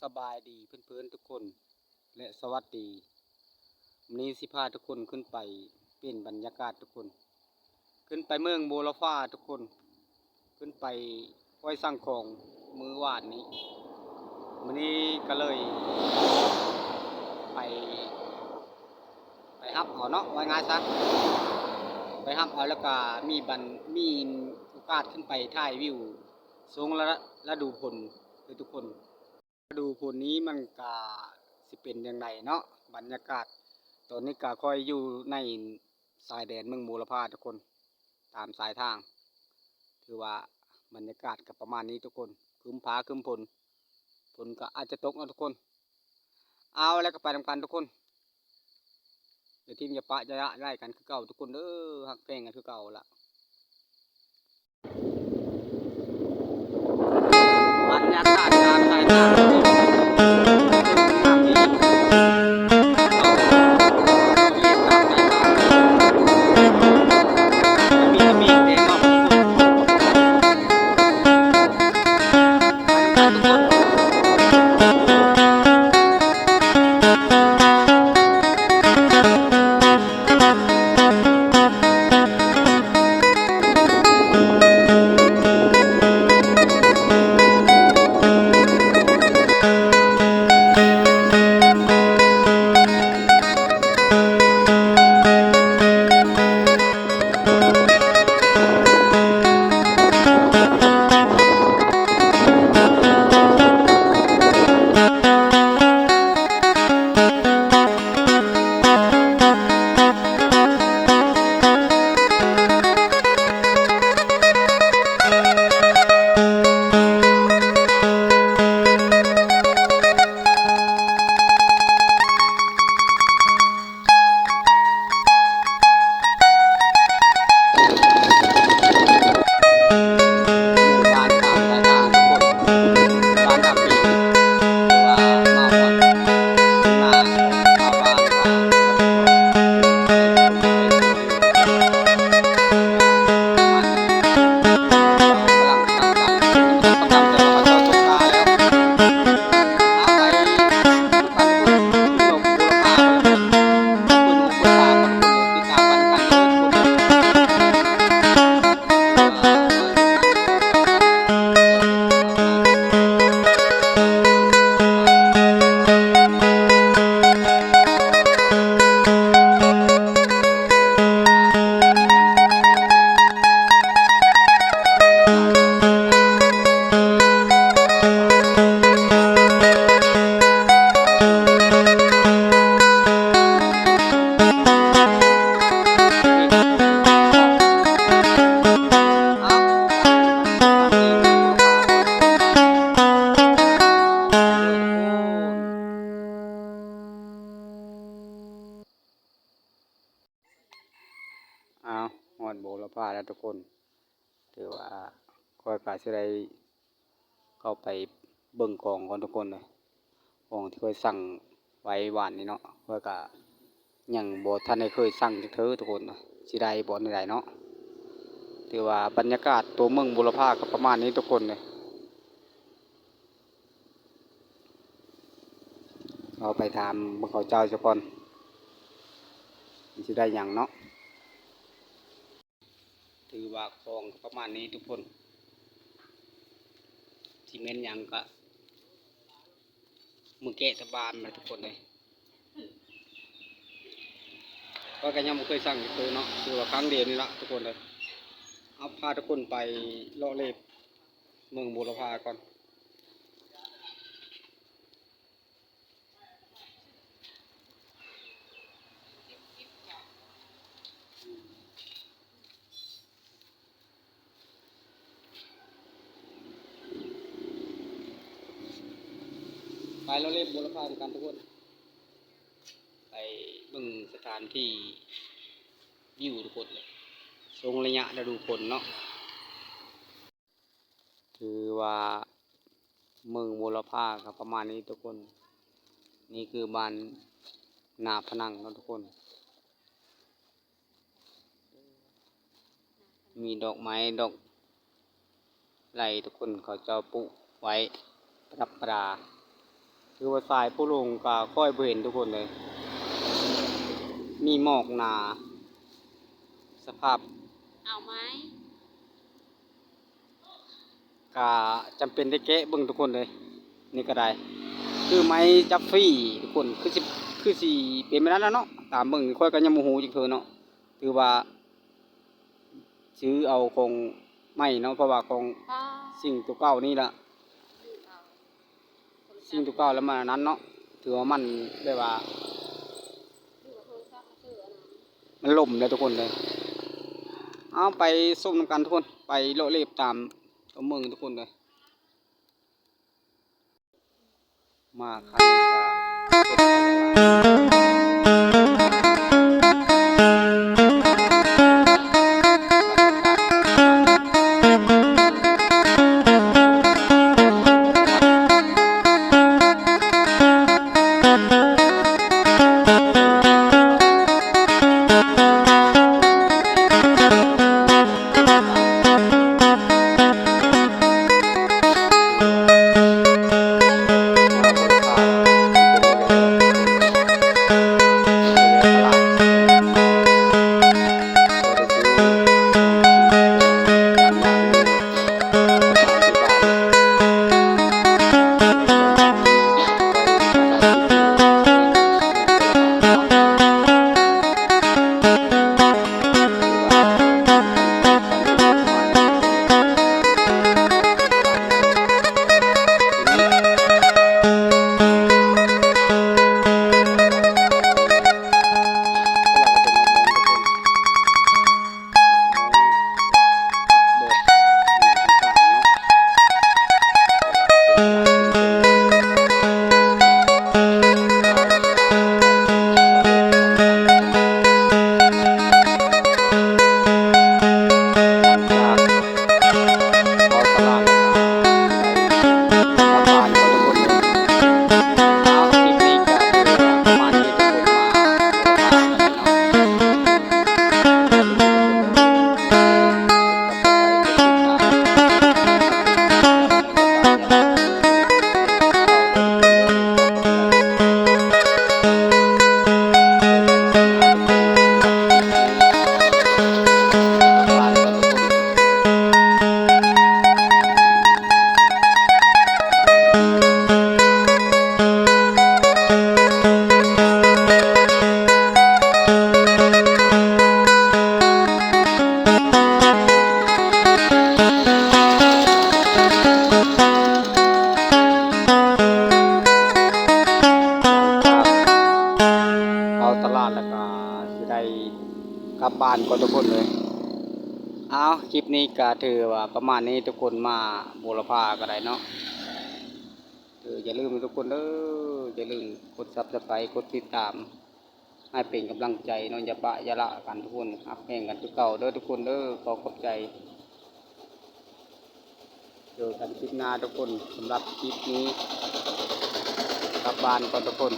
ສະບາຍດີເພື່ອນໆທຸກຄົນ ແລະ ສະຫວັດດີ. ມື້ນີ້ຊິພາທຸກຄົນຂຶ້ນໄປປ່ຽນບັນຍາກາດທຸກຄົນ, ຂຶ້ນໄປເມືອງບົວລະພາທຸກຄົນ, ຂຶ້ນໄປຫ້ວຍສັງຂອງມື້ວານນີ້. ມື້ນີ້ກໍເລີຍໄປ ໄປຮັບເອົາເນາະ, ວ່າງ່າຍຊະ ໄປຮັບເອົາ ແລ້ວກໍມີບັນ ມີໂອກາດຂຶ້ນໄປຖ່າຍວິວຊ່ວງລະ ລະດູຝົນເດີທຸກຄົນ. ລະດູຝົນນີ້ມັນກະຊິເປັນຈັ່ງໃດເນາະ ບັນຍາກາດ. ຕອນນີ້ກະຂ້ອຍຢູ່ໃນຊາຍແດນເມືອງບົວລະພາທຸກຄົນ, ຕາມສາຍທາງ ຖືວ່າບັນຍາກາດກະປະມານນີ້ທຸກຄົນ, ຄຶ້ມຟ້າຄຶ້ມຝົນ, ຝົນກະອາດຈະຕົກເນາະທຸກຄົນ. ເອົາ ແລ້ວກະໄປນຳກັນທຸກຄົນ, ຢ່າຖິ້ມຢ່າປະຢ່າລະລາຍກັນຄືເກົ່າທຸກຄົນເດີ, ຮັກແພງກັນຄືເກົ່າລະ. ບັນຍາກາດຕາມຊາຍທາງ ອ້າວ ຮອດບົວລະພາແລ້ວທຸກຄົນ. ຖືວ່າຂ້ອຍກະຊິໄດ້ເຂົ້າໄປເບິ່ງຂອງກ່ອນທຸກຄົນເດີ, ຂອງທີ່ຂ້ອຍສັ່ງໄວ້ວານນີ້ເນາະ, ຂ້ອຍກະຍັງບໍ່ທັນໄດ້ເຄີຍສັ່ງຈັກເທື່ອທຸກຄົນເດີ, ຊິໄດ້ບໍ່ແນວໃດເນາະ. ຖືວ່າບັນຍາກາດຕົວເມືອງບົວລະພາກະປະມານນີ້ທຸກຄົນເດີ. ເຮົາໄປຖາມເບິ່ງເຂົາເຈົ້າຊະກ່ອນ ມັນຊິໄດ້ຫຍັງເນາະ. ຖືວ່າຂອງກະປະມານນີ້ທຸກຄົນ, ຊິແມ່ນຫຍັງກະມື້ແກະຕາບານນະທຸກຄົນເອີຍ. ຂ້ອຍກະຍັງບໍ່ເຄີຍສັ່ງຈັກເທື່ອເນາະ, ຖືວ່າຄັ້ງດຽວນີ້ລະທຸກຄົນເອີຍ. ເອົາ ພາທຸກຄົນໄປເລາະເລະເມືອງບົວລະພາກ່ອນ. ໄປເລາະເລະບົວລະພານຳກັນທຸກຄົນ, ໄປເບິ່ງສະຖານທີ່ ວິວທຸກຄົນເອີຍ, ຊ່ວງໄລຍະລະດູຝົນເນາະ. ຖືວ່າເມືອງບົວລະພາກະປະມານນີ້ທຸກຄົນ. ນີ້ຄືບ້ານນາພະນັງເນາະທຸກຄົນ, ມີດອກໄມ້ດອກໄລ່ທຸກຄົນ, ເຂົາເຈົ້າປູກໄວ້ປະດັບປະດາ ຄືວ່າສາຍຜູ້ລົງກໍຄ່ອຍບໍ່ເຫັນທຸກຄົນເລີຍ ມີໝອກໜາ ສະພາບ ເອົາໄໝ? ກະຈຳເປັນໄດ້ແກະເບິ່ງທຸກຄົນເລີຍ ນີ້ກໍໄດ້ ຄືໄມ້ຈັບຟຣີທຸກຄົນ ຄືຊິ ຄືຊິເປັນແບບນັ້ນແຫຼະເນາະ ຕາມເບິ່ງນີ້ຂ້ອຍກໍຍັງບໍ່ຮູ້ຈັກເທື່ອເນາະ ຖືວ່າຊື້ເອົາຂອງໃໝ່ເນາະ ເພາະວ່າຂອງ ອ່າ ສິ່ງຕົວເກົ່ານີ້ລະ ຊື້ເອົາ ສິ່ງຕົວເກົ່າແລ້ວມັນອັນນັ້ນເນາະ ຖືວ່າມັນແບບວ່າ ມັນລົ້ມແລ້ວທຸກຄົນເລີຍ ເອົາໄປຊົມນຳກັນທຸກຄົນ ໄປເລາະເລະຕາມຕົວເມືອງທຸກຄົນເລີຍ ມາຄັນນີ້ກໍ ເຂົ້າຕະຫຼາດແລ້ວກໍຊິໄດ້ກັບບ້ານກ່ອນທຸກຄົນເລີຍ. ເອົາ ຄລິບນີ້ກໍຖືວ່າປະມານນີ້ທຸກຄົນ ມາບູລະພາກໍໄດ້ເນາະ. ເອີ ຢ່າລືມທຸກຄົນເດີ ຢ່າລືມກົດ Subscribe ກົດຕິດຕາມ ໃຫ້ເປັນກຳລັງໃຈເນາະ ຢ່າປະຢ່າລະກັນທຸກຄົນ ຮັກແພງກັນຄືເກົ່າເດີທຸກຄົນເດີ. ຂໍຂອບໃຈ ເຈີກັນຄລິບໜ້າທຸກຄົນ. ສຳລັບຄລິບນີ້ກັບບ້ານກ່ອນທຸກຄົນ.